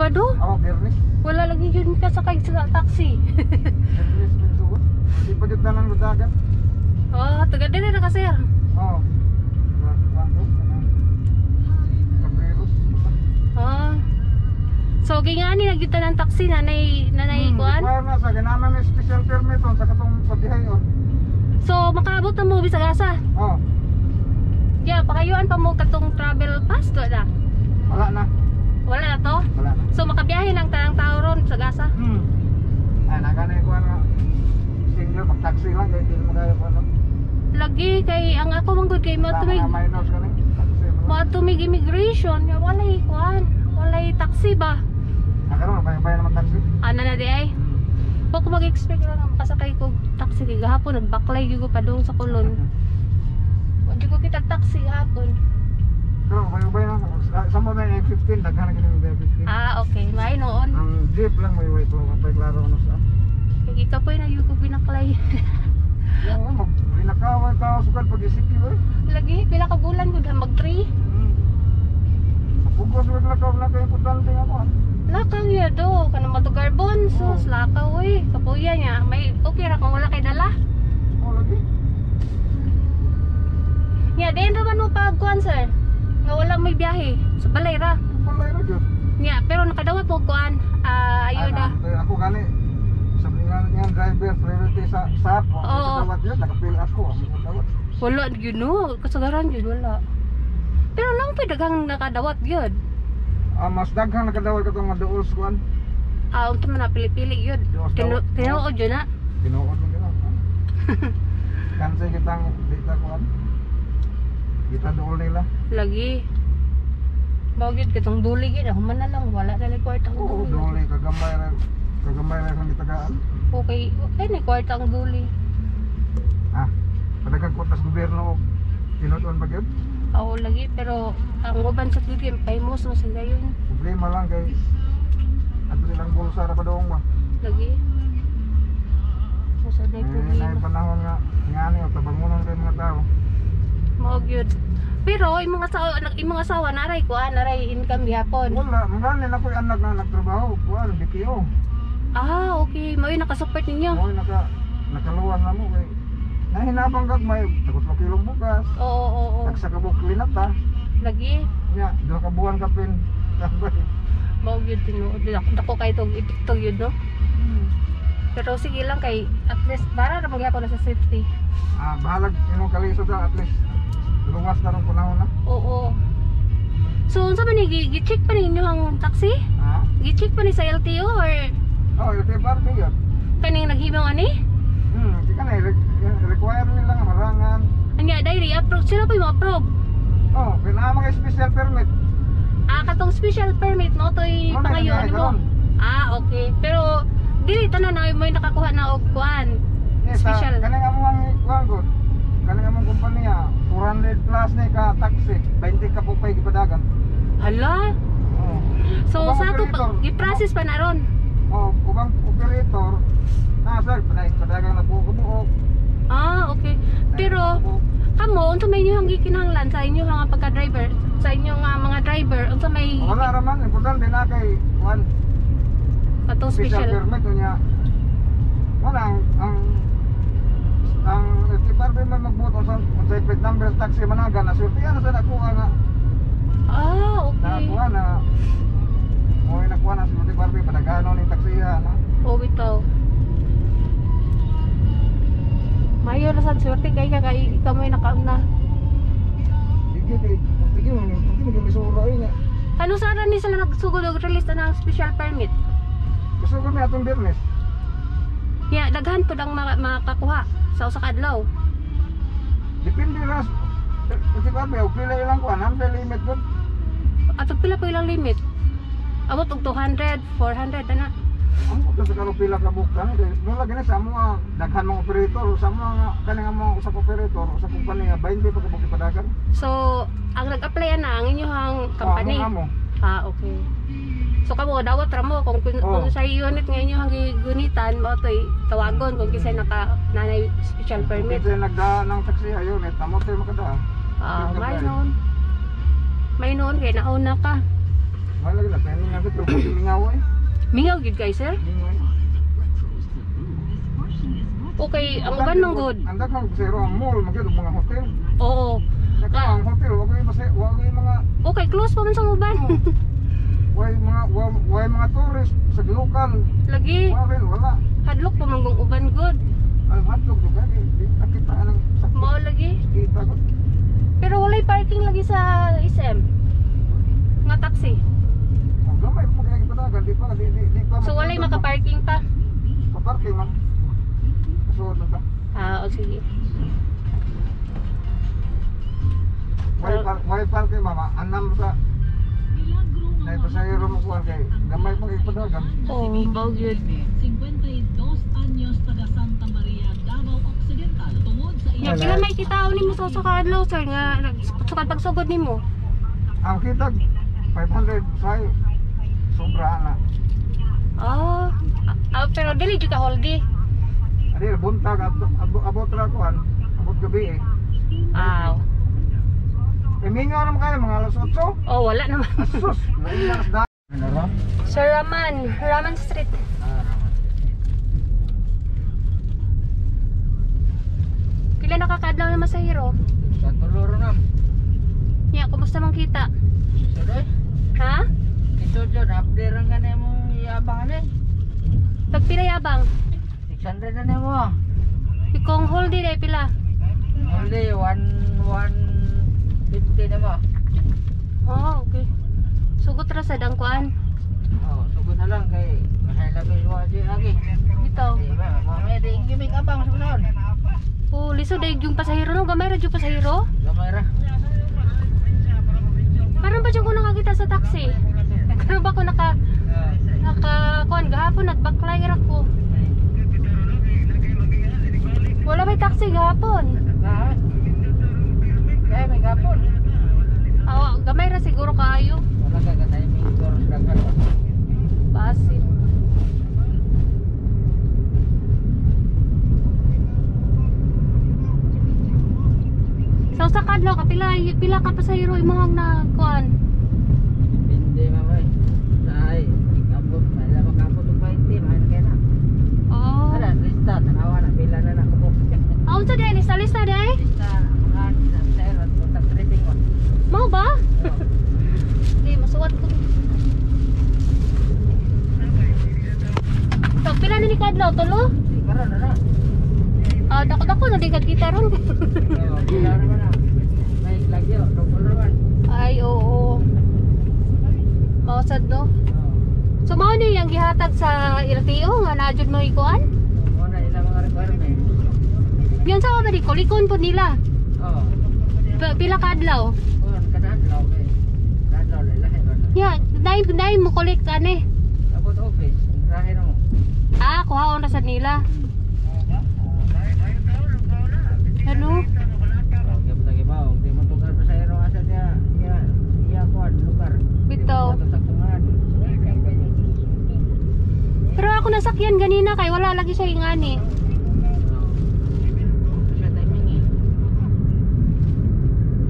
Sabado? Ako, Biyernes. Wala lagi yun ka sakay sa taxi. Biyernes magsugod. Di pa jud tanan dagat. Oh, taga dili na ka, sir. Oo. Kuan to, kanang Cabreros. Oh. So gingani na gyud ng taxi nanay nanay kuan. Require na sa ganaman may special permit on sa katong pabihay on. So makaabot na mo bisag asa. Oh, Yeah, pakayuan pa mo katong travel pass do na. Wala na. Wala na to. Wala na. So makabiyahe lang tanang tao ron sa gasa. Ay, nagana kuan nga. Single mag taxi lang kay di mo kaya kuan. Lagi kay ang ako man gud kay mo Sa tumig mga minors kani. Taxi mo. mo tumig immigration ya walay kuan. Walay taxi ba? Ah, karon bay naman taxi. Ana na di ay. Wa ko mag-expect lang nga makasakay ko taxi kay gahapon nagbaklay gyud ko padung sa Colon. Wa jud ko kita taxi gahapon. Pero bay na sa mo na 15, daghan na kini 15. Ah, okay. May noon. Ang jeep lang may way ko pay klaro ano sa. Kay ikapoy na gyud ko binaklay. Oo, mag rinakawan tao sukad pag isip eh. Lagi pila ka bulan gud mag 3. Pugos wag lakaw na kay importante nga kuan. Lakaw ya do kanang matugarbon sus lakaw oy. Kapuya niya. May okay ra kung wala kay dala. Oh, lagi. Nya din ra man mo pagkuan, sir. Nga wala may biyahe sa balay ra. Balay ra gyud. Nya pero nakadawat mo kuan ah ayuda. Ay, ako gani sabi nga nga driver priority sa SAP. Oo. Oo. Dawat yun, nakapil ako. Ang dawat. Wala gyud no, kasagaran gyud wala. Pero lang pa daghang nakadawat gyud. Ah, mas daghang nakadawat katong nga duol sa kuan. Ah, unta man na pili-pili gyud. Duol sa dawat. Tinuod gyud na. Tinuod man gina. Kansa kitang dita kuan. Kita duol nila. Lagi. Mao gyud katong duli gyud, human na lang wala na lang kwarta ang Oo, duli. duol eh, kagamay ra. Kagamay ra kang gitagaan. Okay, okay na kwarta ang duli. Ah, padaghang kwartas gobyerno og tinuod ba gyud? Oo, lagi pero ang uban sa duli famous mo sa gayon. Problema lang kay ato silang bulsa ra padung ba. Lagi. Sa day Eh, problema. naay panahon nga ngani o tabangunon kay mga tao. Mao gyud. Pero imong asawa, imong asawa naray kuan, naray income gihapon. Wala, mangani na ko'y anak na nagtrabaho, kuan BPO. Ah, okay. Mao yung nakasupport ninyo. Mo nakaluwas na mo kay nahinabang kag may tagot kilong bugas. Oo. Tagsa ka buok linata. Lagi. Nya, duha ka buwan kapin. Mao gyud tinuod. Dako kay tog epekto gyud no. Pero sige lang kay at least para ra magyapon na sa safety. Ah, bahalag imong kalisod ha, at least luwas na rong panahon na. Oo. So unsa man ni gi-check pa ninyo ang taxi? Ha? Gi-check pa ni sa LTO or Oh, LTFRB yun. Kaning naghimong ani? Di ka na require nila nga marangan. Anya dai approve sila pa yung approve. Oh, kailangan mga special permit. Ah, katong special permit mo to'y Mo na pangayoon nangyari mo. karon. Ah, okay. Pero dili tanan na mo nakakuha na og kuan. Eh, sa Special. kaning among kuan gud. Kaning among kumpanya, 400 plus ni ka taxi, 20 ka pupay gipadagan. Hala. Oh. So Ubang sa ato pa, operator. gi-process pa na ron. Oh, ubang operator na sir, padagan na po buok. Ah, okay. Pero kamo unsa may inyong gikinahanglan sa inyong nga pagka-driver, sa inyong nga mga driver, unsa may Wala ra man, importante na kay kuan katong special special? Permit unya. Wala ang LTFRB man magbuot unsa unsay plate number sa taxi managa na sultian na sa nakuha nga Ah, okay. nakuha na mo nakuha na sa LTFRB padagano ning taksiha na. Oh, bitaw. Mayo ra sad swerte kay ka kay ikaw may nakauna. Sige kay sige mo sige mo ay nga. Ano sana ni sila nagsugod og release na ng special permit? Gusto ko ni atong Biyernes. Ya, daghan pud ang makakuha sa usa ka adlaw. Depende ra LTFRB og pila ilang kuan, ang limit gud. Ato pila po ilang limit? Abot og 200, 400 ana. Ang sa karon pila ka bukan kay no lagi na sa amo nga daghan mga operator sa amo nga kaning amo usa ka operator usa kumpanya 20 pa ka buok ipadagan. So, ang nag-apply na ang inyong company. Oh, amo. Ah, okay. So kamo dawat ra mo kung Oo. sa unit nga inyong gigunitan mo to'y tawagon kung kisay naka nanay special permit. Kung nagda ng taxi ayon eh tamo tayo makada. Ah, Yung may nag-drive. noon. May noon kay nauna ka. Wala lagi na timing nga pero mingaw eh. Mingaw gyud kay, sir. Mingaw. Okay, ang uban man good. Ang daghang pasahero ang mall, magyud mga hotel. Oo. Saka ang hotel, wa ko'y mga Okay, close pa man sa uban. way mga tourist sa local. Lagi. Wa rin, wala. Hadlok pa man kung uban good. Ang hotdog do kay di nakita ang sakto. Mao lagi. Kita ko. Pero walay parking lagi sa SM. Nga taxi. Ang gamay mo kay padagan, di pa di di, di pa. So walay maka-parking pa. Pa-parking man. So na ta. Ah, o sige. Way parking, mama, anam sa nay pasahero mo kuan kay gamay pa kay padagan. Oh, mao gyud. 52 anyos, taga Santa Maria, Davao Occidental, tungod sa Ya, pila may kitaon nimo sa usa ka adlaw, sir, nga sukad pagsugod nimo? Ang kita 500 say sobra na. Ah, ah, pero dili jud ka holiday. Adi buntag abot, abot ra kuan, abot gabi eh. Ah. Eh mingaw naman kayo mga alas 8. Oh, wala naman. Sus, nailas da. Ano? Sir Raman, Raman Street. Pila nakakaadlaw na masahero? Sa tuluro na. Ya, kumusta man kita? Sudah. Ha? Ito dyan, update lang ka na mong iabangan eh. Tagpila yabang? 600 na na mo. Ikong holiday day pila. Only 1, 150 na mo. Oh, okay. Sugot ra sa dangkuan. Oh, sugod na lang kay masay labi wa di lagi. Bitaw. Di ba? Mamaya di gimik abang sa panahon. Oh, lisod day yung pasahero no, gamay ra jud pasahero. Gamay ra. Karon ba jud ko nakakita sa taxi? Karon ba ko naka naka kuan gahapon nagbaklay ra ko. Wala may taxi gahapon. Na. Kaya may gapon. Ah, gamay ra siguro kaayo. Wala ka ka-timing siguro sa daghan. Basin. Sa usa ka adlaw kapila pila ka pasahero imong na kuan? Hindi mamay. Ay, ikabot, may labak abot og 20, may na kaya na. Oh. Ana, lista, tanawa na, pila na nakabok. Ah, unsa day lista lista day? Lista, mga sir, at contact tracing ko. Mao ba? Di masuwat ko. So, pila na ni kadlaw tulo? Di, karon na na. Ah, dako-dako na di ka kita ron. Oo, pila na na. May lagyo, double naman. Ay, oo. Mao sad no. Oo. So mao ni ang gihatag sa LTO nga naa jud mo ikuan? Mo na ilang mga requirement. Yan sa ba di kolikon po nila. Oo. Pila ka adlaw? Kuan kada adlaw kay. Kada adlaw lahi ba na. Ya, dai dai mo collect ane. Abot office, grahe na mo. Ah, kuhaon ra sad nila. Ano? Oh, gyud ta gibaw, di mo tugar pa sa ero asa niya. Iya, iya kuan lugar. Bitaw. Di mo saktungan. Pero ako nasakyan ganina kay wala lagi siya ingani. Siya timing eh.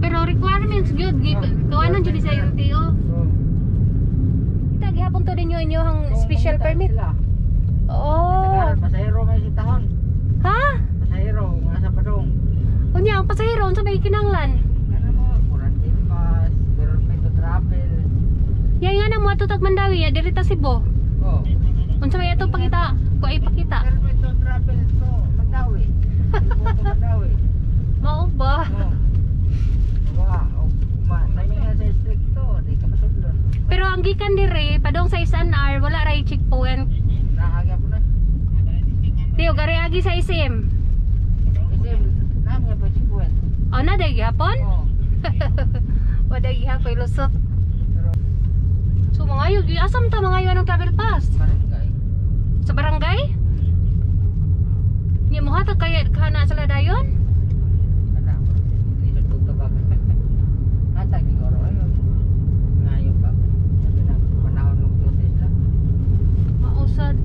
Pero requirements gyud kuhanon jud sa LTO. Oo. Kita gihapon to ninyo inyong special Kung permit. sila. Oo. Pasahero may sitahon. Ha? Pasahero nga sa padong. Unya ang pasahero unsa may kinanglan? Kana mo quarantine pass, permit to travel. Yay nga nang moadto tag Mandawi, ya diri ta Cebu. Oh. Unsa may atong pakita? Ko ay pakita. Permit to travel to Mandawi. Cebu to Mandawi. Mao ba? Oh. Wa, oh, ma, timing nga sa stricto, di ka pasudlon. Pero ang gikan dire padong sa SNR wala ray checkpoint. Naagya po na. Tiyo gari agi sa SM. Kasi naam nga pa checkpoint. Oh na day gihapon? Oh. Wala gihapon lusot. Pero So mga ayo, asam ta mga ayo anong travel pass? barangay. Sa barangay? Ni mo hatag kaya kana sila dayon? Kana lisod kog tabag. Hatag siguro ayo. Ngayo pa. Kasi na panahon ng duty sila. Mausad.